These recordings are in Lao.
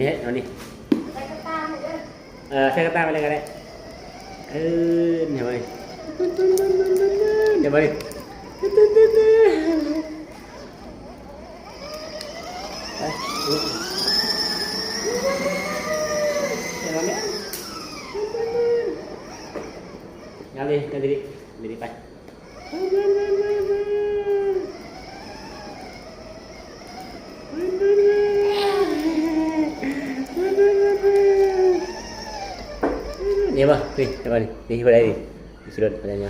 ນີ້ ເອົານີ້ ໃສ່ກະຕ່າໄປເດີ ເອີ ໃສ່ກະຕ່າໄປເລີຍກໍໄດ້ ເອີ ເຫັນບໍ່ນີ້ ເຫັນບໍ່ນີ້ ໄປ ເຫັນບໍ່ນີ້ ເອົາດີ ເອົາດີ ດີໆ ໄປ. ນີ້ບໍ່ ນີ້ ນີ້ ນີ້ ຜູ້ໃດນີ້ ຂີ່ລົດຜູ້ໃດນີ້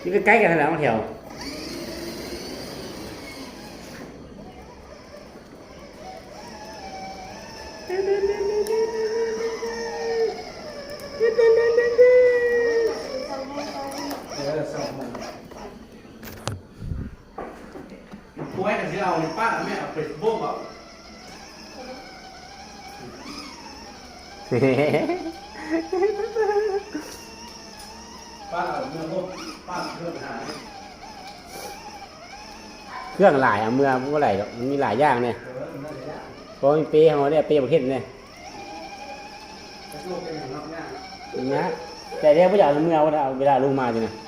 ຢູ່ໃກ້ໆ ກັນຫັ້ນແຫຼະ ຫ້ອງແຖວ. ເອີ ສອງໂມງ ກວຍກໍຊິເອົານີ້ ປ້າແມ່ເອົາໄປບົກເອົາ ປ້າເອົາເມືອບົກ ປ້າເຄື່ອງຫາ ເຄື່ອງຫຼາຍ ເອົາເມືອບໍ່ໄດ້ດອກ ມັນມີຫຼາຍຢ່າງແດ່ ເອີ ມັນຫຼາຍຢ່າງ ເພາະມີເປເຮົາເດ້ ເປບໍ່ເຫັນເດ້ ຈັກໂລກເປັນຫຍັງເນາະ ຍາກ ຍາກ ແຕ່ແລ້ວບໍ່ຢາກເອົາເມືອ ເວລາລົງມານີ້ນະ.